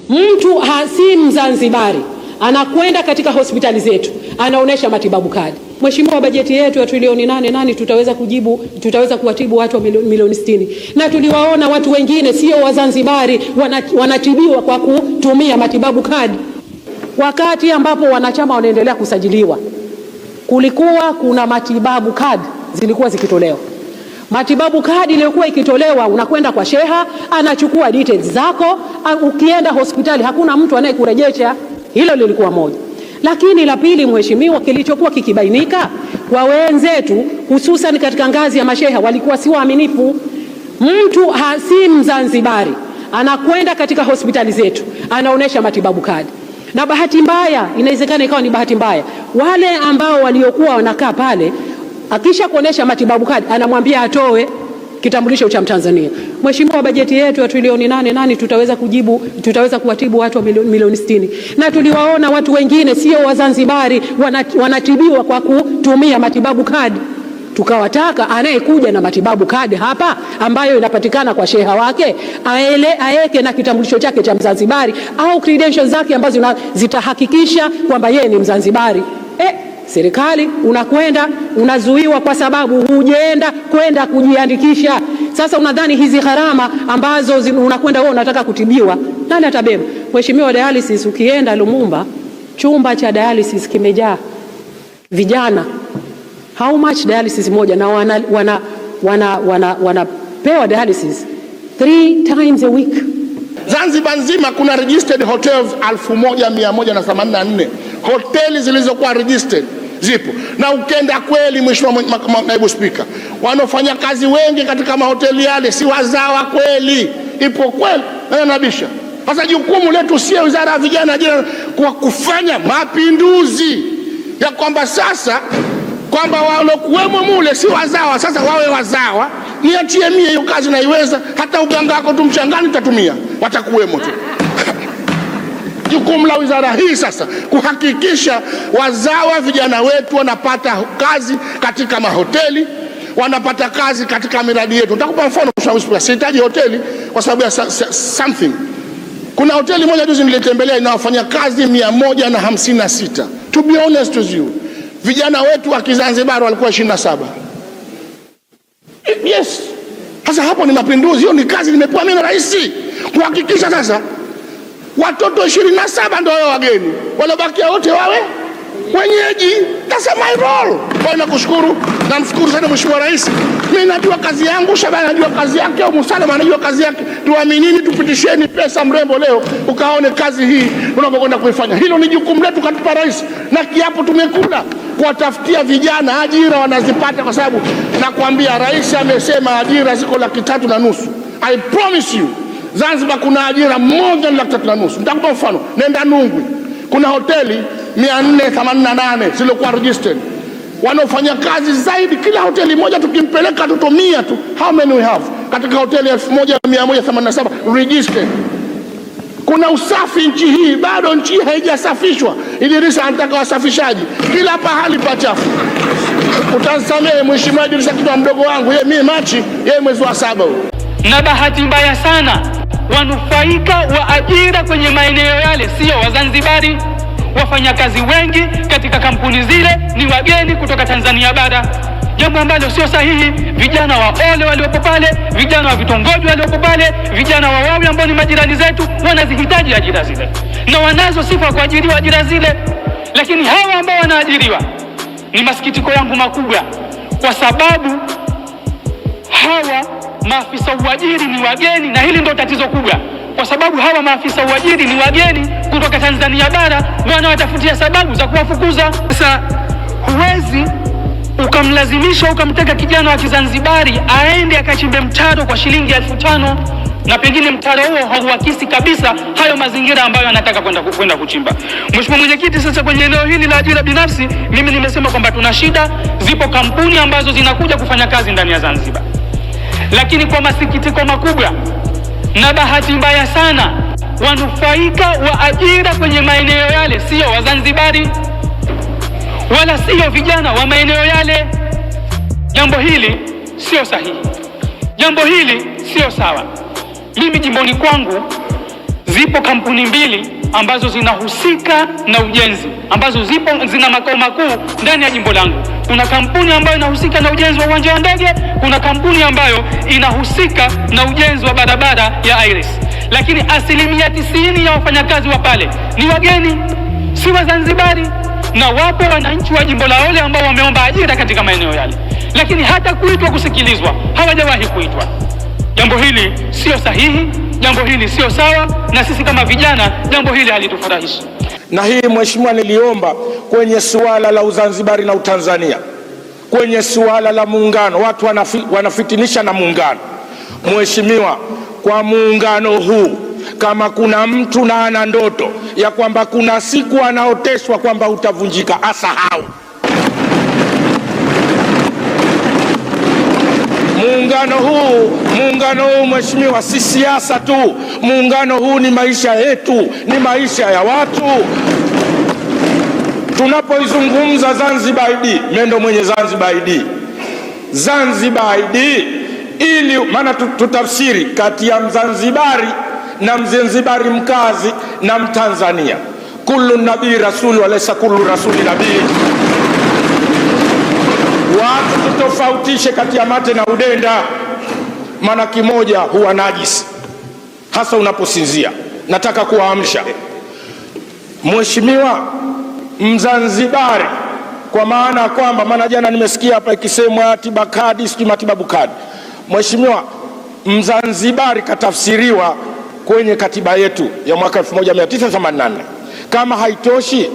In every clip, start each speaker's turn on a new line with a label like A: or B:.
A: Mtu si Mzanzibari anakwenda katika hospitali zetu anaonesha matibabu kadi. Mheshimiwa, bajeti yetu ya trilioni 8 8 tutaweza kujibu, tutaweza kuwatibu watu wa milioni 60? Na tuliwaona watu wengine sio Wazanzibari wanatibiwa kwa kutumia matibabu kadi. Wakati ambapo wanachama wanaendelea kusajiliwa, kulikuwa kuna matibabu kadi zilikuwa zikitolewa. Matibabu kadi iliyokuwa ikitolewa, unakwenda kwa sheha, anachukua details zako, ukienda hospitali hakuna mtu anayekurejesha. Hilo lilikuwa moja. Lakini la pili, mheshimiwa, kilichokuwa kikibainika kwa wenzetu hususan katika ngazi ya masheha walikuwa si waaminifu. Mtu si Mzanzibari anakwenda katika hospitali zetu anaonesha matibabu kadi, na bahati mbaya, inawezekana ikawa ni bahati mbaya, wale ambao waliokuwa wanakaa pale, akisha kuonesha matibabu kadi anamwambia atoe kitambulisho cha Mtanzania. Mheshimiwa, bajeti yetu ya trilioni 8 8 tutaweza kujibu, tutaweza kuwatibu watu wa milioni 60? Na tuliwaona watu wengine sio Wazanzibari wanatibiwa kwa kutumia matibabu kadi. Tukawataka anayekuja na matibabu kadi hapa ambayo inapatikana kwa sheha wake aeke na kitambulisho chake cha Mzanzibari au credentials zake ambazo zitahakikisha kwamba yeye ni Mzanzibari. Serikali unakwenda unazuiwa kwa sababu hujaenda kwenda kujiandikisha. Sasa unadhani hizi gharama ambazo unakwenda wewe unataka kutibiwa, nani atabeba? Mheshimiwa, dialysis ukienda Lumumba, chumba cha dialysis kimejaa vijana. How much dialysis moja? Na wanapewa dialysis 3 times a week.
B: Zanzibar nzima kuna registered hotels 1184, hoteli zilizokuwa registered zipo, na ukenda kweli, Mheshimiwa Naibu Spika, wanaofanya kazi wengi katika mahoteli yale si wazawa kweli, ipo kweli na nabisha. Sasa jukumu letu sio Wizara ya Vijana Ajira kwa kufanya mapinduzi ya kwamba sasa kwamba walokuwemo mule si wazawa, sasa wawe wazawa. Niachie mie hiyo kazi naiweza, hata uganga wako tu mchangani tutatumia, watakuwemo tu. Jukumu la wizara hii sasa kuhakikisha wazawa vijana wetu wanapata kazi katika mahoteli, wanapata kazi katika miradi yetu. Nitakupa mfano, sihitaji hoteli kwa sababu ya something. Kuna hoteli moja juzi nilitembelea ina wafanyakazi 156. To be honest with you, vijana wetu wa Kizanzibar walikuwa 27. Yes. Sasa hapo ni mapinduzi, hiyo ni kazi nimepewa mimi na rais kuhakikisha sasa watoto 27 ndio wawe wageni, waliobakia wote wawe wenyeji. That's my role. Kwa hiyo nakushukuru, namshukuru sana Mheshimiwa Rais. Mimi najua kazi yangu, Shabani anajua kazi yake, au Musalama anajua kazi yake. Tuaminini, tupitisheni pesa mrembo leo ukaone kazi hii unapokwenda kuifanya. Hilo ni jukumu letu katupa rais, na kiapo tumekula kuwatafutia vijana ajira wanazipata, kwa sababu nakwambia rais amesema ajira ziko 350,000. I promise you Zanzibar kuna ajira moja ni 350,000. Nitakupa mfano, nenda Nungwi kuna hoteli 488 zilizokuwa registered, wanaofanya kazi zaidi kila hoteli moja tukimpeleka watoto 100 tu, how many we have katika hoteli 1187 registered? Kuna usafi nchi hii bado, nchi hii haijasafishwa. Idrisa anataka wasafishaji, kila pahali pachafu. Utanisamehe Mheshimiwa Idrisa, kitu mdogo wangu yeye, mimi Machi, yeye mwezi wa saba huyo.
C: Na bahati mbaya sana wanufaika wa ajira kwenye maeneo yale sio Wazanzibari. Wafanyakazi wengi katika kampuni zile ni wageni kutoka Tanzania bara, jambo ambalo sio sahihi. Vijana wa Ole waliopo pale, vijana wa vitongoji waliopo pale, vijana wa Wawi ambao ni majirani zetu wanazihitaji ajira zile na wanazo sifa ya kuajiriwa ajira zile, lakini hawa ambao wanaajiriwa, ni masikitiko yangu makubwa, kwa sababu hawa maafisa uajiri ni wageni, na hili ndio tatizo kubwa, kwa sababu hawa maafisa uajiri ni wageni kutoka Tanzania bara, wanawatafutia sababu za kuwafukuza. Sasa huwezi ukamlazimisha ukamteka kijana wa Kizanzibari aende akachimbe mtaro kwa shilingi 5,000 na pengine mtaro huo hauakisi kabisa hayo mazingira ambayo anataka kwenda kuchimba. Mheshimiwa Mwenyekiti, sasa kwenye eneo hili la ajira binafsi, mimi nimesema kwamba tuna shida. Zipo kampuni ambazo zinakuja kufanya kazi ndani ya Zanzibar, lakini kwa masikitiko makubwa na bahati mbaya sana, wanufaika wa ajira kwenye maeneo yale sio Wazanzibari wala sio vijana wa maeneo yale. Jambo hili sio sahihi, jambo hili sio sawa. Mimi jimboni kwangu Zipo kampuni mbili ambazo zinahusika na ujenzi ambazo zipo zina makao makuu ndani ya jimbo langu. Kuna kampuni ambayo inahusika na ujenzi wa uwanja wa ndege, kuna kampuni ambayo inahusika na ujenzi wa barabara ya Iris. Lakini 90% ya wafanyakazi wa pale ni wageni, si Wazanzibari, na wapo wananchi wa jimbo la Ole ambao wameomba ajira katika maeneo yale, lakini hata kuitwa kusikilizwa hawajawahi kuitwa. Jambo hili sio sahihi, jambo hili sio sawa, na sisi kama vijana jambo hili halitufurahishi.
D: Na hii mheshimiwa, niliomba kwenye suala la Uzanzibari na Utanzania, kwenye suala la muungano, watu wanafitinisha na muungano. Mheshimiwa, kwa muungano huu kama kuna mtu na ana ndoto ya kwamba kuna siku anaoteshwa kwamba utavunjika, asahau. Muungano huu mheshimiwa, si siasa tu. Muungano huu ni maisha yetu, ni maisha ya watu. Tunapoizungumza Zanzibar ID, mimi ndo mwenye Zanzibar ID. Zanzibar ID ili maana tutafsiri kati ya Mzanzibari na Mzanzibari mkazi na Mtanzania. Kullu nabii rasuli walaysa kullu rasuli nabii. Watu tutofautishe kati ya mate na udenda, maana kimoja huwa najisi hasa unaposinzia. Nataka kuwaamsha mheshimiwa Mzanzibari, kwa maana kwamba, maana jana nimesikia hapa ikisemwa tiba kadi sijui matibabu kadi. Mheshimiwa, Mzanzibari katafsiriwa kwenye katiba yetu ya mwaka 1984. Kama haitoshi,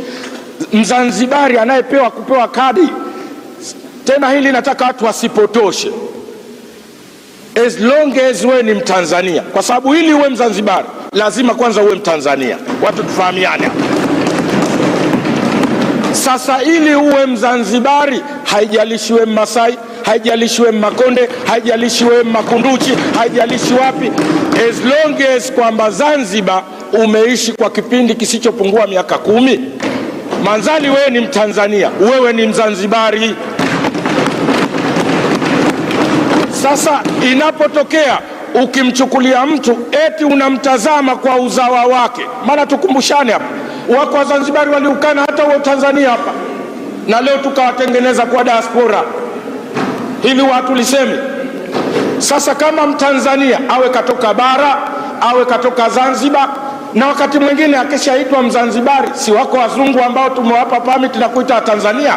D: Mzanzibari anayepewa kupewa kadi, tena hili nataka watu wasipotoshe, as long as wewe ni Mtanzania, kwa sababu ili uwe Mzanzibari lazima kwanza uwe Mtanzania. Watu tufahamiane. Sasa ili uwe Mzanzibari, haijalishi wewe Mmasai, haijalishi wewe Mmakonde, haijalishi wewe Mmakunduchi, haijalishi wapi, as long as kwamba Zanzibar umeishi kwa kipindi kisichopungua miaka 10, manzali wewe ni Mtanzania, wewe ni Mzanzibari. Sasa inapotokea ukimchukulia mtu eti unamtazama kwa uzawa wake, maana tukumbushane hapa, wako Wazanzibari waliukana hata huo Tanzania hapa, na leo tukawatengeneza kwa diaspora. Hili watu lisemi. Sasa kama Mtanzania awe katoka bara, awe katoka Zanzibar, na wakati mwingine akishaitwa Mzanzibari, si wako wazungu ambao tumewapa permit na kuita Tanzania,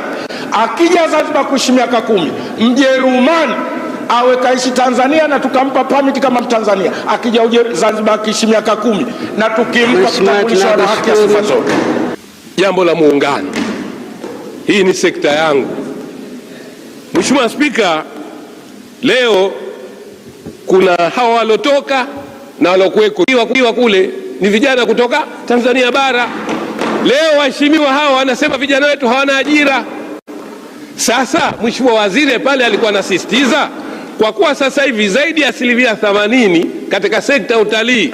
D: akija Zanzibar kuishi miaka 10, Mjerumani awe kaishi Tanzania na tukampa permit kama Mtanzania, akija Zanzibar akiishi miaka 10 na tukimpa kitambulisho na haki ya sifa zote.
E: Jambo la muungano, hii ni sekta yangu. Mheshimiwa Spika, leo kuna hawa walotoka na walokuweko kule ni vijana kutoka Tanzania bara. Leo waheshimiwa hawa wanasema vijana wetu hawana ajira. Sasa Mheshimiwa Waziri pale alikuwa anasisitiza kwa kuwa sasa hivi zaidi ya 80% katika sekta ya utalii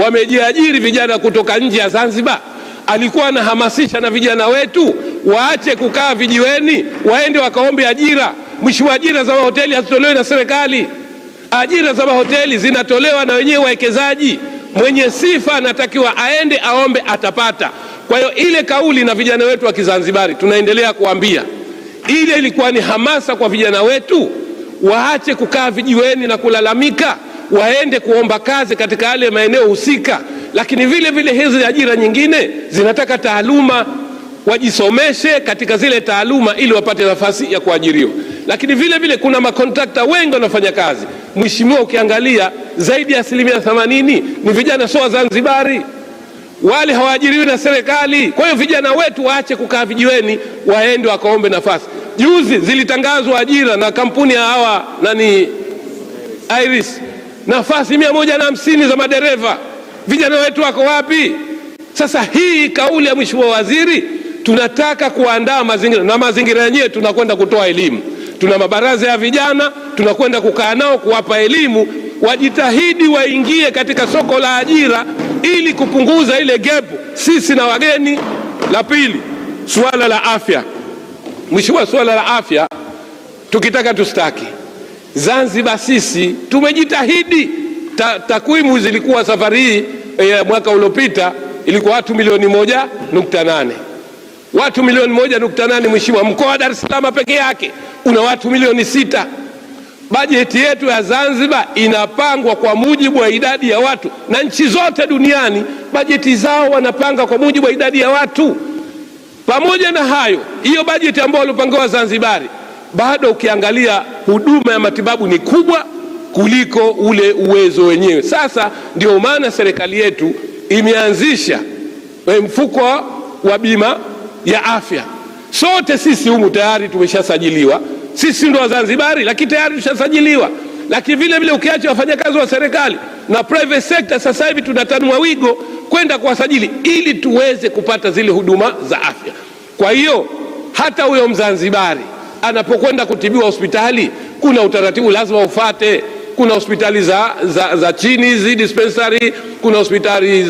E: wamejiajiri vijana kutoka nje ya Zanzibar, alikuwa anahamasisha na vijana wetu waache kukaa vijiweni, waende wakaombe ajira. Mheshimiwa, ajira za mahoteli hazitolewi na serikali, ajira za mahoteli zinatolewa na wenyewe wawekezaji. Mwenye sifa anatakiwa aende aombe, atapata. Kwa hiyo ile kauli na vijana wetu wa Kizanzibari tunaendelea kuambia, ile ilikuwa ni hamasa kwa vijana wetu waache kukaa vijiweni na kulalamika, waende kuomba kazi katika yale maeneo husika. Lakini vile vile hizi ajira nyingine zinataka taaluma, wajisomeshe katika zile taaluma ili wapate nafasi ya kuajiriwa. Lakini vile vile kuna makontrakta wengi wanafanya kazi. Mheshimiwa, ukiangalia zaidi ya 80% ni vijana sio Wazanzibari, wale hawaajiriwi na serikali. Kwa hiyo vijana wetu waache kukaa vijiweni, waende wakaombe nafasi. Juzi zilitangazwa ajira na kampuni ya hawa nani Iris, nafasi 150 za madereva. Vijana wetu wako wapi? Sasa hii kauli ya Mheshimiwa Waziri, tunataka kuandaa mazingira, na mazingira yenyewe tunakwenda kutoa elimu. Tuna mabaraza ya vijana, tunakwenda kukaa nao kuwapa elimu, wajitahidi waingie katika soko la ajira ili kupunguza ile gap sisi na wageni. La pili, suala la afya. Mheshimiwa, suala la afya tukitaka tustaki, Zanzibar sisi tumejitahidi. Takwimu zilikuwa safari hii mwaka uliopita ilikuwa watu milioni 1.8. Watu milioni 1.8, mheshimiwa, mkoa wa Dar es Salaam peke yake una watu milioni 6. Bajeti yetu ya Zanzibar inapangwa kwa mujibu wa idadi ya watu, na nchi zote duniani bajeti zao wanapanga kwa mujibu wa idadi ya watu. Pamoja na hayo, hiyo bajeti ambayo walipangiwa Zanzibari, bado ukiangalia huduma ya matibabu ni kubwa kuliko ule uwezo wenyewe. Sasa ndio maana serikali yetu imeanzisha mfuko wa bima ya afya. Sote sisi humu tayari tumeshasajiliwa, sisi ndo Wazanzibari, lakini tayari tushasajiliwa. Lakini vile vile ukiacha wafanyakazi wa serikali na private sector, sasa hivi tunatanua wigo kwenda kuwasajili ili tuweze kupata zile huduma za afya. Kwa hiyo hata huyo Mzanzibari anapokwenda kutibiwa hospitali, kuna utaratibu lazima ufate. Kuna hospitali za chini hizi dispensary, kuna hospitali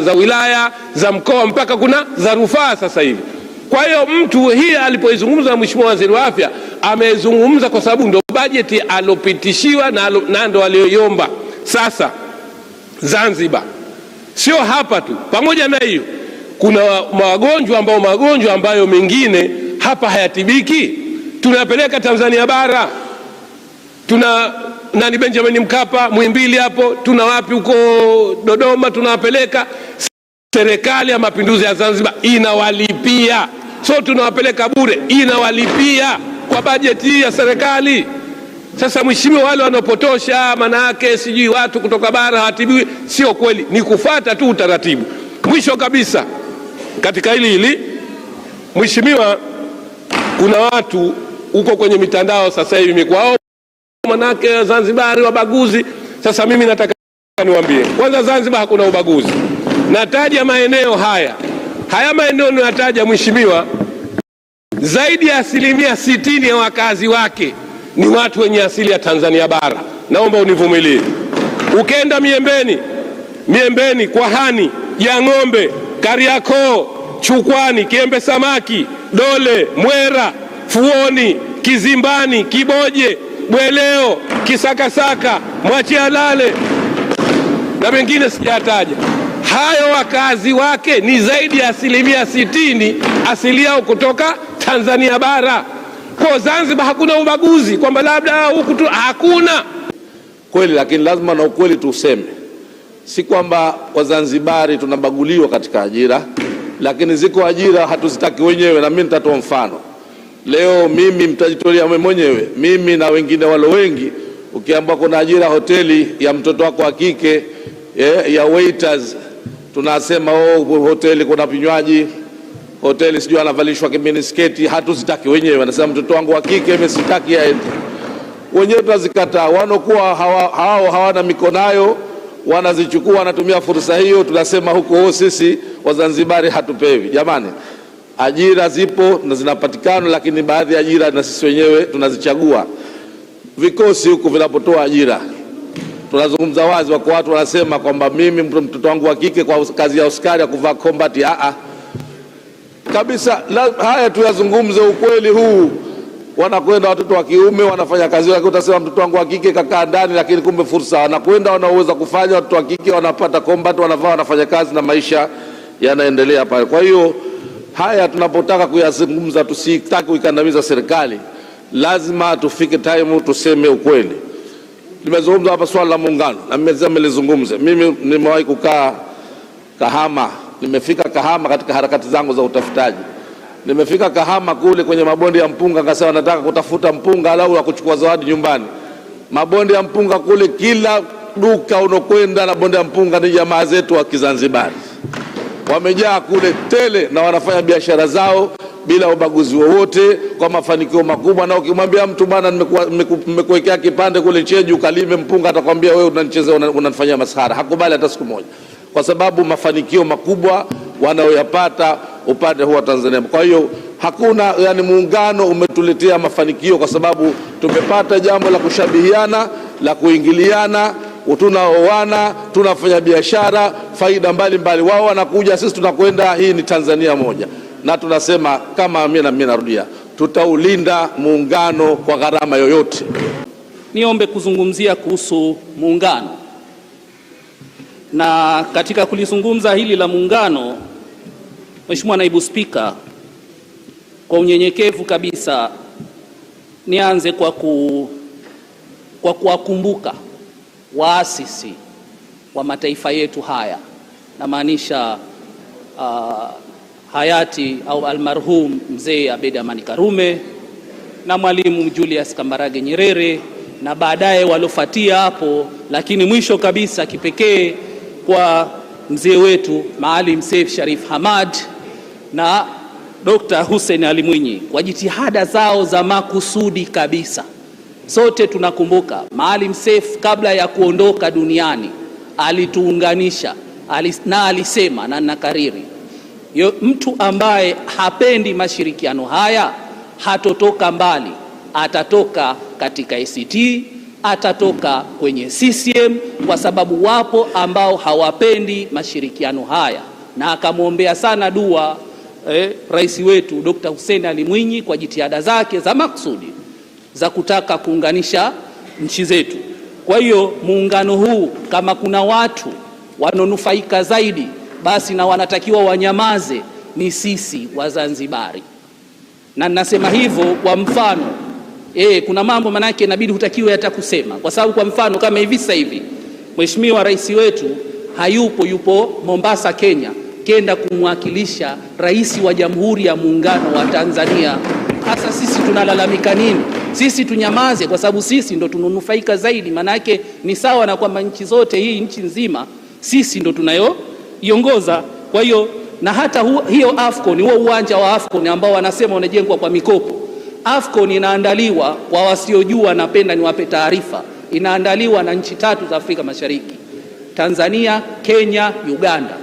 E: za wilaya, za mkoa, mpaka kuna za rufaa sasa hivi. Kwa hiyo mtu hii alipoizungumza na Mheshimiwa Waziri wa Afya, amezungumza kwa sababu ndo bajeti alopitishiwa na ndo aliyoiomba. Sasa Zanzibar sio hapa tu, pamoja na hiyo kuna magonjwa ambao magonjwa ambayo mengine hapa hayatibiki, tunapeleka Tanzania bara. Tuna nani Benjamin Mkapa, Muhimbili hapo, tuna wapi huko Dodoma tunawapeleka. Serikali ya Mapinduzi ya Zanzibar inawalipia, so tunawapeleka bure, inawalipia kwa bajeti hii ya serikali. Sasa mheshimiwa, wale wanaopotosha maana yake sijui watu kutoka bara hawatibiwi, sio kweli, ni kufata tu utaratibu. Mwisho kabisa katika hili mheshimiwa, kuna watu huko kwenye mitandao sasa hivi imekuwa manake Zanzibari wabaguzi. Sasa mimi nataka niwaambie, kwanza Zanzibar hakuna ubaguzi. Nataja maeneo haya maeneo ninataja mheshimiwa, zaidi ya 60% ya wakazi wake ni watu wenye asili ya Tanzania bara. Naomba univumilie. Ukenda Miembeni, Kwahani, Jang'ombe, Kariakoo, Chukwani, Kiembe Samaki, Dole, Mwera, Fuoni, Kizimbani, Kiboje, Bweleo, Kisakasaka, Mwachialale na mengine sijataja. Hayo wakazi wake ni zaidi ya 60% asili yao kutoka Tanzania bara. Kwa Zanzibar hakuna ubaguzi kwamba labda huku tu, hakuna
F: kweli. Lakini lazima na ukweli tuseme, si kwamba Wazanzibari tunabaguliwa katika ajira, lakini ziko ajira hatuzitaki wenyewe. Na mimi nitatoa mfano leo, mimi mtajitolea mwenyewe, mimi na wengine walo wengi, ukiambiwa kuna ajira hoteli ya mtoto wako wa kike ya waiters, tunasema oh, hoteli kuna vinywaji, hoteli sijui anavalishwa kiminisketi. Hatuzitaki wenyewe, anasema mtoto wangu wa kike mimi sitaki aende. Wenyewe tunazikataa. Wanokuwa hao hawana mikonayo wanazichukua, wanatumia fursa hiyo. Tunasema huko sisi Wazanzibari hatupewi. Jamani, ajira zipo na zinapatikana, lakini baadhi ya ajira na sisi wenyewe tunazichagua. Vikosi huku vinapotoa ajira, tunazungumza wazi, wako watu wanasema kwamba mimi mtoto wangu wa kike kwa kazi ya askari ya kuvaa combat, kabisa. Haya tuyazungumze ukweli huu. Wanakwenda watoto wa kiume wanafanya kazi yao, utasema mtoto wangu wa kike kakaa ndani, lakini kumbe fursa wanakwenda, wanaoweza kufanya watoto wa kike wanapata combat, wanavaa, wanafanya kazi na maisha yanaendelea pale. Kwa hiyo haya tunapotaka kuyazungumza, tusitaki kuikandamiza serikali, lazima tufike time tuseme ukweli. Nimezungumza hapa swala la muungano na nimesema nilizungumze. Mimi nimewahi kukaa Kahama, nimefika Kahama katika harakati zangu za utafutaji. Nimefika Kahama kule kwenye mabonde ya mpunga, nikasema nataka kutafuta mpunga alau wa kuchukua zawadi nyumbani. Mabonde ya mpunga kule, kila duka unokwenda na bonde ya mpunga ni jamaa zetu wa Kizanzibari. Wamejaa kule tele na wanafanya biashara zao bila ubaguzi wowote kwa mafanikio makubwa. Na ukimwambia mtu bwana, nimekuwekea kipande kule Cheju ukalime mpunga, atakwambia wewe unanichezea, unanifanyia maskhara. Hakubali hata siku moja, kwa sababu mafanikio makubwa wanayoyapata upande huu wa Tanzania. Kwa hiyo hakuna, yani muungano umetuletea mafanikio kwa sababu tumepata jambo la kushabihiana, la kuingiliana, tunaoana, tunafanya biashara, faida mbalimbali. Wao wanakuja, sisi tunakwenda. Hii ni Tanzania moja. Na tunasema kama mimi narudia, tutaulinda muungano kwa gharama yoyote.
G: Niombe kuzungumzia kuhusu muungano. Na katika kulizungumza hili la muungano, Mheshimiwa Naibu Spika, kwa unyenyekevu kabisa nianze kwa kuwakumbuka waasisi wa mataifa yetu haya, namaanisha hayati au almarhum Mzee Abeid Amani Karume na Mwalimu Julius Kambarage Nyerere na baadaye walofuatia hapo, lakini mwisho kabisa kipekee kwa mzee wetu Maalim Seif Sharif Hamad na Dr. Hussein Ali Mwinyi kwa jitihada zao za makusudi kabisa. Sote tunakumbuka Maalim Seif kabla ya kuondoka duniani alituunganisha na alisema, na nakariri, mtu ambaye hapendi mashirikiano haya hatotoka mbali, atatoka katika ACT, atatoka kwenye CCM, kwa sababu wapo ambao hawapendi mashirikiano haya. Na akamwombea sana dua rais wetu Dr. Hussein Ali Mwinyi kwa jitihada zake za makusudi za kutaka kuunganisha nchi zetu. Kwa hiyo muungano huu, kama kuna watu wanonufaika zaidi, basi na wanatakiwa wanyamaze, ni sisi Wazanzibari. Na nasema hivyo kwa mfano kuna mambo manake inabidi hutakiwe hata kusema, kwa sababu kwa mfano kama hivi sasa hivi Mheshimiwa Rais wetu hayupo, yupo Mombasa Kenya, kenda kumwakilisha Rais wa Jamhuri ya Muungano wa Tanzania. Hasa sisi tunalalamika nini? Sisi tunyamaze, kwa sababu sisi ndo tununufaika zaidi. Manake ni sawa na kwamba nchi zote, hii nchi nzima sisi ndo tunayoiongoza. Kwa hiyo na hata hiyo AFCON, huo uwanja wa AFCON ambao wanasema unajengwa kwa mikopo, AFCON inaandaliwa, kwa wasiojua napenda niwape taarifa, inaandaliwa na nchi tatu za Afrika Mashariki: Tanzania, Kenya, Uganda.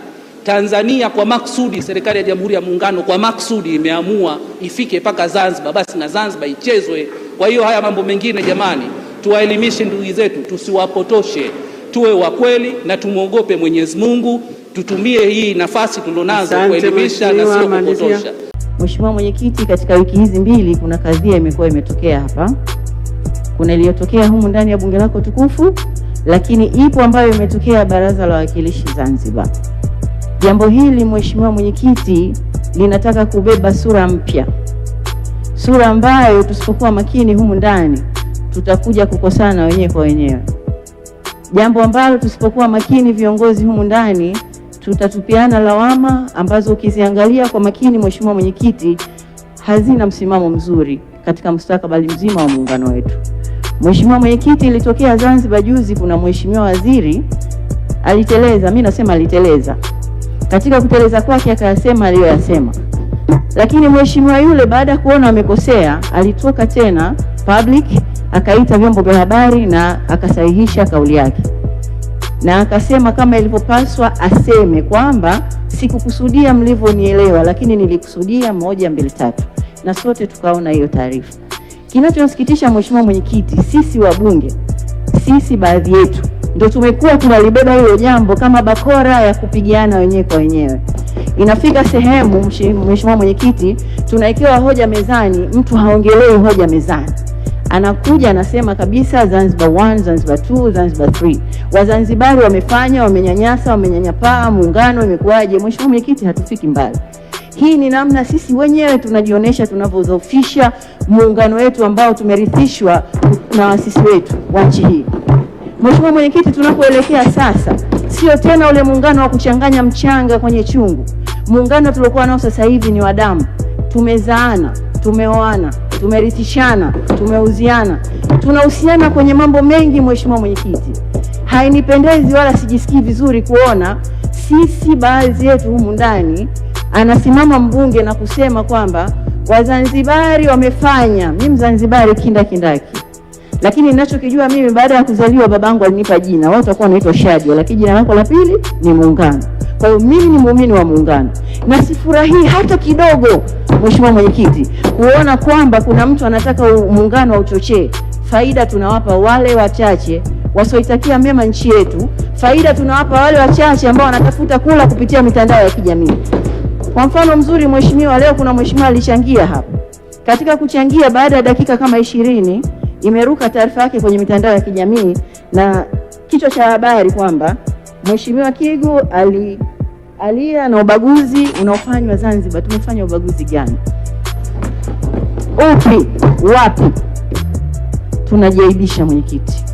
G: Tanzania kwa maksudi, serikali ya Jamhuri ya Muungano kwa maksudi imeamua ifike mpaka Zanzibar, basi na Zanzibar ichezwe. Kwa hiyo haya mambo mengine jamani, tuwaelimishe ndugu zetu, tusiwapotoshe, tuwe wa kweli na tumwogope Mwenyezi Mungu, tutumie hii nafasi tulionazo kuelimisha na sio kupotosha.
H: Mheshimiwa Mwenyekiti, katika wiki hizi mbili kuna kadhia imekuwa imetokea hapa. Kuna iliyotokea humu ndani ya bunge lako tukufu, lakini ipo ambayo imetokea Baraza la Wawakilishi Zanzibar. Jambo hili Mheshimiwa Mwenyekiti linataka kubeba sura mpya, sura ambayo tusipokuwa makini humu ndani tutakuja kukosana wenyewe kwa wenyewe, jambo ambalo tusipokuwa makini viongozi humu ndani tutatupiana lawama ambazo ukiziangalia kwa makini Mheshimiwa Mwenyekiti hazina msimamo mzuri katika mustakabali mzima wa muungano wetu. Mheshimiwa Mwenyekiti, ilitokea Zanzibar juzi, kuna mheshimiwa waziri aliteleza, mimi nasema aliteleza. Katika kuteleza kwake akayasema aliyoyasema, lakini mheshimiwa yule baada ya kuona amekosea alitoka tena public akaita vyombo vya habari na akasahihisha kauli yake, na akasema kama ilivyopaswa aseme kwamba sikukusudia mlivyonielewa, lakini nilikusudia 1 2 3, na sote tukaona hiyo taarifa. Kinachosikitisha Mheshimiwa Mwenyekiti, sisi wabunge, sisi baadhi yetu ndio tumekuwa tunalibeba hilo jambo kama bakora ya kupigiana wenyewe kwa wenyewe. Inafika sehemu Mheshimiwa Mwenyekiti, tunawekewa hoja mezani, mtu haongelei hoja mezani, anakuja anasema kabisa Zanzibar 1, Zanzibar 2, Zanzibar 3. Wazanzibari wamefanya, wamenyanyasa, wamenyanyapaa, muungano imekuwaje? Mheshimiwa Mwenyekiti, hatufiki mbali. Hii ni namna sisi wenyewe tunajionyesha tunavyodhoofisha muungano wetu ambao tumerithishwa na waasisi wetu wa nchi hii. Mheshimiwa Mwenyekiti, tunapoelekea sasa sio tena ule muungano wa kuchanganya mchanga kwenye chungu. Muungano tuliokuwa nao sasa hivi ni wa damu. Tumezaana, tumeoana, tumerithishana, tumeuziana, tunahusiana kwenye mambo mengi. Mheshimiwa Mwenyekiti, hainipendezi wala sijisikii vizuri kuona sisi baadhi yetu humu ndani anasimama mbunge na kusema kwamba Wazanzibari wamefanya. Mimi Mzanzibari kindakindaki, lakini ninachokijua mimi baada ya kuzaliwa babangu alinipa jina, watu watakuwa wanaitwa Shadia, lakini jina lako la pili ni Muungano. Kwa hiyo mimi ni muumini wa Muungano na sifurahii hata kidogo, Mheshimiwa Mwenyekiti, kuona kwamba kuna mtu anataka muungano auchochee. Faida tunawapa wale wachache wasioitakia mema nchi yetu, faida tunawapa wale wachache ambao wanatafuta kula kupitia mitandao ya kijamii. Kwa mfano mzuri mheshimiwa, leo kuna mheshimiwa alichangia hapa. Katika kuchangia, baada ya dakika kama 20 imeruka taarifa yake kwenye mitandao ya kijamii na kichwa cha habari kwamba Mheshimiwa Kigu alia na ubaguzi unaofanywa Zanzibar. Tumefanya ubaguzi gani? Upi? Wapi? Tunajiaibisha mwenyekiti.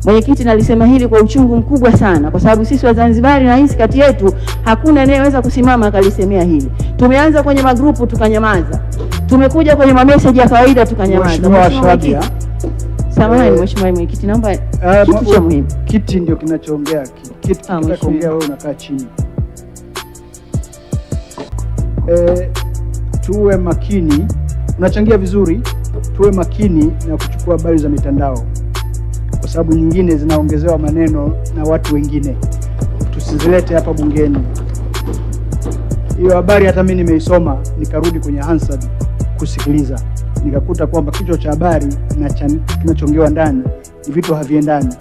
H: Mwenyekiti, nalisema hili kwa uchungu mkubwa sana, kwa sababu sisi Wazanzibari nahisi kati yetu hakuna anayeweza kusimama akalisemea hili. Tumeanza kwenye magrupu tukanyamaza, tumekuja kwenye mameseji ya kawaida tukanyamaza.
I: Mheshimiwa Shadia,
H: samahani Mheshimiwa Mwenyekiti, naomba kitu cha muhimu.
I: Kiti ndio kinachoongea. Kiti kinachoongea, wewe unakaa chini. Tuwe makini, unachangia vizuri, tuwe makini na kuchukua habari za mitandao, kwa sababu nyingine zinaongezewa maneno na watu wengine, tusizilete hapa bungeni. Hiyo habari hata mimi nimeisoma, nikarudi kwenye Hansard kusikiliza, nikakuta kwamba kichwa cha habari na kinachoongewa ndani ni vitu haviendani.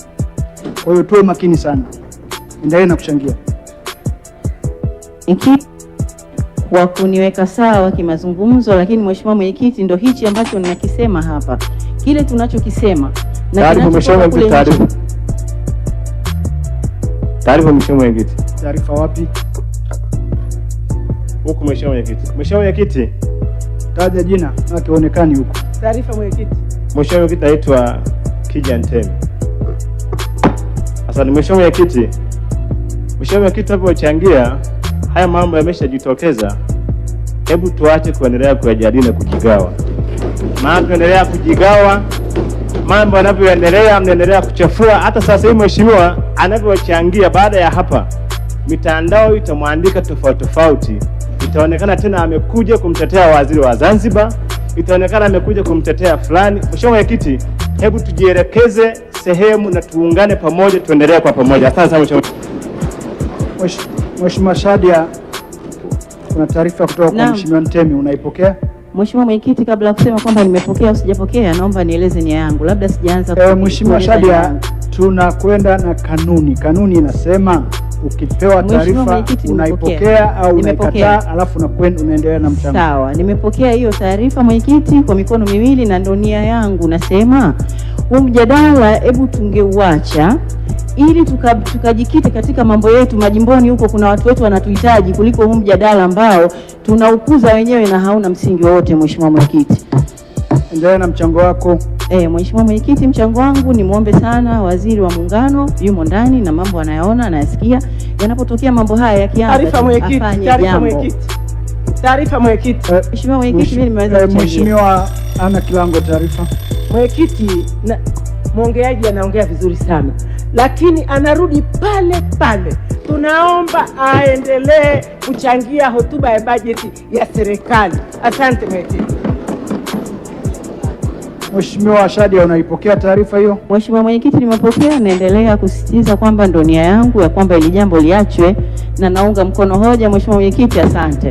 I: Kwa hiyo tuwe makini sana. Endelee na kuchangia.
H: Kwa kuniweka sawa kimazungumzo, lakini Mheshimiwa Mwenyekiti, ndo hichi ambacho ninakisema hapa, kile tunachokisema na
J: kinachotoka kule. Taarifa Mheshimiwa Mwenyekiti.
I: Taarifa wapi?
J: Huko Mheshimiwa Mwenyekiti. Mheshimiwa Mwenyekiti,
I: taja jina na kionekani huko.
K: Taarifa Mwenyekiti.
J: Mheshimiwa Mwenyekiti, naitwa Kija Ntemi. Asante Mheshimiwa Mwenyekiti. Mheshimiwa Mwenyekiti, tunapochangia haya mambo yameshajitokeza, hebu tuache kuendelea kuyajadili na kujigawa. Maana tunaendelea kujigawa, mambo yanavyoendelea mnaendelea kuchafua. Hata sasa hivi mheshimiwa anavyochangia, baada ya hapa mitandao itamwandika tofauti tofauti, itaonekana tena amekuja kumtetea waziri wa Zanzibar, itaonekana amekuja kumtetea fulani. Mheshimiwa Mwenyekiti, hebu tujielekeze sehemu na tuungane pamoja, tuendelee kwa pamoja. Asante sana mheshimiwa.
I: Mheshimiwa Shadia, kuna taarifa kutoka kwa Mheshimiwa Ntemi, unaipokea?
H: Mheshimiwa Mwenyekiti, kabla ya kusema kwamba nimepokea au sijapokea, naomba nieleze nia yangu. Labda sijaanza.
I: Mheshimiwa Shadia, tunakwenda na kanuni. Kanuni inasema ukipewa taarifa unaipokea au unaikataa, alafu unaendelea na mchango.
H: Sawa, nimepokea hiyo taarifa mwenyekiti kwa mikono miwili, na ndo nia yangu. Nasema huu mjadala hebu tungeuacha ili tukajikite katika mambo yetu majimboni huko, kuna watu wetu wanatuhitaji kuliko huu mjadala ambao tunaukuza wenyewe na hauna msingi wowote. Mheshimiwa Mwenyekiti,
I: endelea na mchango wako.
H: Mheshimiwa Mwenyekiti, mchango wangu ni muombe sana Waziri wa Muungano, yumo ndani na mambo anayaona anayasikia. Yanapotokea mambo haya yakianza, afanye jambo.
K: Taarifa mwenyekiti.
H: Mheshimiwa Mwenyekiti, mimi nimeweza kuchangia.
I: Mheshimiwa Ana Kilango, taarifa.
K: Mwenyekiti, mwongeaji anaongea vizuri sana, lakini anarudi pale pale. Tunaomba aendelee kuchangia hotuba ya bajeti ya serikali. Asante mwenyekiti.
I: Mheshimiwa Shadia, unaipokea taarifa hiyo?
H: Mheshimiwa Mwenyekiti, nimepokea. Naendelea kusisitiza kwamba ndo nia yangu ya kwamba ili jambo liachwe na naunga mkono hoja. Mheshimiwa Mwenyekiti, asante.